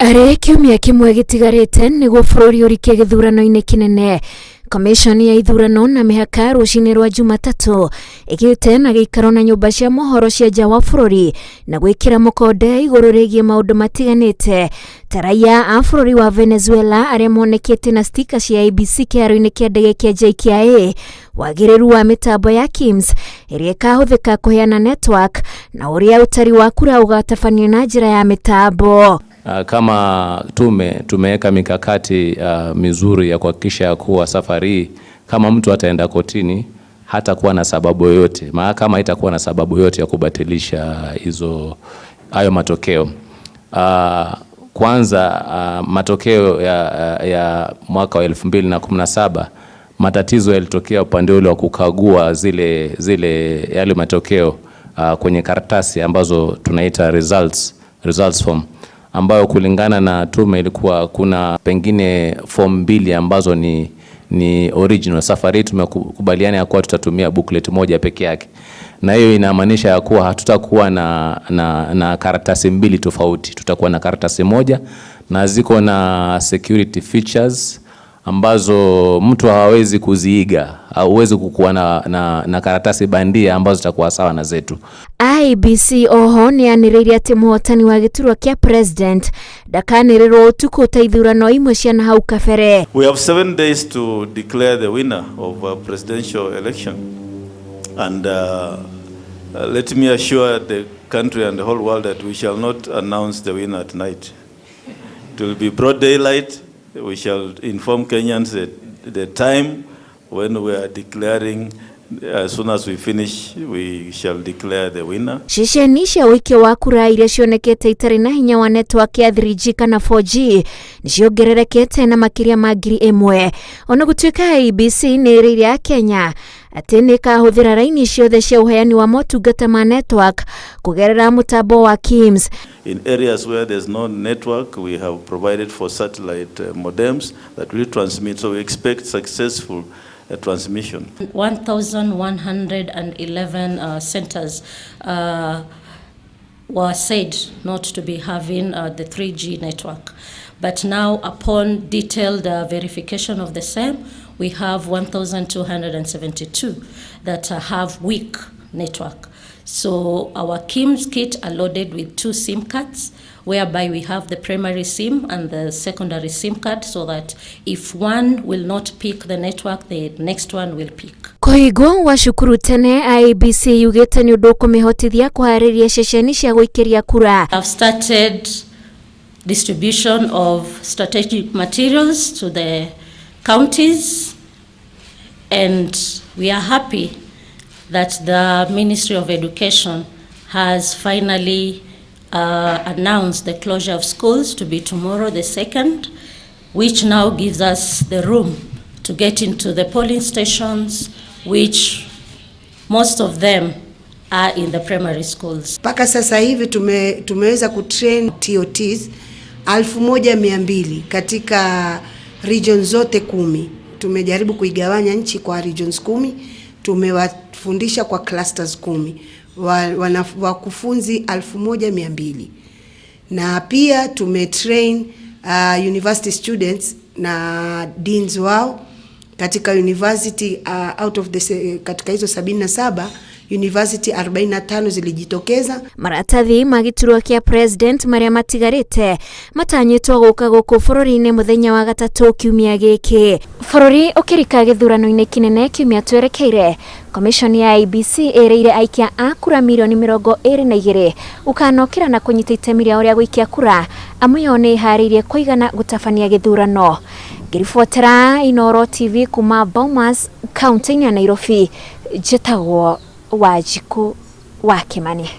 Arĩ kiumia kĩmwe gĩtigarĩte nĩguo bũrũri ũrike gĩthurano-inĩ kĩnene, Commission ya ithurano na mĩhaka rũcinĩ rwa Jumatatũ ĩgĩte na gĩikaro na nyũmba cia mohoro cia nja wa bũrũri na gwĩkĩra mũkonde igũrũ rĩgiĩ maũndũ matiganĩte ta raia a bũrũri wa Venezuela arĩa monekete na stika cia ABC kĩharo-inĩ kĩa ndege kĩa JKIA, wagĩrĩru wa mĩtambo ya KIMS ĩrĩa ĩkahũthĩka kũheana network na ũrĩa ũtari wa kura ũgatabanio na njĩra ya mĩtambo. Kama tume tumeweka mikakati mizuri ya kuhakikisha kuwa safari hii kama mtu ataenda kotini hatakuwa na sababu yoyote, mahakama haitakuwa na sababu yoyote ya kubatilisha hizo hayo matokeo. Kwanza, matokeo ya mwaka wa 2017, matatizo yalitokea upande ule wa kukagua zile yale matokeo kwenye karatasi ambazo tunaita results form, ambayo kulingana na tume ilikuwa kuna pengine form mbili ambazo ni original. Safari hii tumekubaliana ya kuwa tutatumia booklet moja peke yake, na hiyo inamaanisha ya kuwa hatutakuwa na karatasi mbili tofauti, tutakuwa na karatasi moja na ziko na security features ambazo mtu hawezi kuziiga, hauwezi kukuwa na karatasi bandia ambazo zitakuwa sawa na zetu. IEBC oho nĩ yanĩrĩire atĩ mũhotani wa gĩturwa kĩa president ndakanĩrĩrwo ũtukũ ta ithurano imwe cia na hau kabere. We have 7 days to declare the winner of a presidential election. And let me assure the country and the whole world that we shall not announce the winner at night. It will be broad daylight. We shall inform Kenyans the time when we are declaring. As soon as we finish, we shall declare the winner. Ceceni cia ũikia wa kura iria cionekete itarĩ na hinya wa network ya 3G kana 4G nĩ ciongererekete na makĩria ma 1,000, ona gũtuĩka IEBC nĩ ĩrĩire a Kenya atĩ nĩ ĩkahũthĩra raini ciothe cia ũheani wa motungata ma network kũgerera mũtambo wa KIMS. In areas where there's no network, we have provided for satellite modems that will transmit, so we expect successful transmission. 1,111 centers were said not to be having the 3G network. But now, upon detailed verification of the same, we have 1,272 that have weak network. So our KIMS kit are loaded with two SIM cards, whereby we have the primary SIM and the secondary SIM card, so that if one will not pick the network, the next one will pick. Kũhingwo gwa cukuru tene IEBC yugĩte nĩ ũndũ ũkũmĩhotithia kũharĩria ceceni cia gũikĩria kura. I've started distribution of strategic materials to the counties, and we are happy that the Ministry of Education has finally announced the closure of schools to be tomorrow, the 2nd, which now gives us the room to get into the polling stations, which most of them are in the primary schools. Mpaka sasa hivi tumeweza kutrain TOTs 1200 katika region zote 10. Tumejaribu kuigawanya nchi kwa regions 10, tumewafundisha kwa clusters 10, wakufunzi 1200, na pia tumetrain university students na deans wao katika university out of the katika hizo 77 university, 45 zilijitokeza. Maratathi ma gĩturwa kĩa president marĩa matigarĩte matanyĩtwo gũka gũkũ bũrũri-inĩ mũthenya wa gatatũ kiumia gĩkĩ. Bũrũri ũkĩrika gĩthurano-inĩ kĩnene kiumia twerekeire, Commission ya IEBC ĩrĩire aikia a kura mirioni 22 ũkanokĩra na kũnyita itemi rĩao rĩa gũikia kura, amu yo nĩ ĩharĩirie kũigana gũtabania gĩthurano. Ngĩribotera Inooro TV kuma Bomas, kaunti-inĩ ya Nairobi, njĩtagwo Wanjikũ wa Kimani.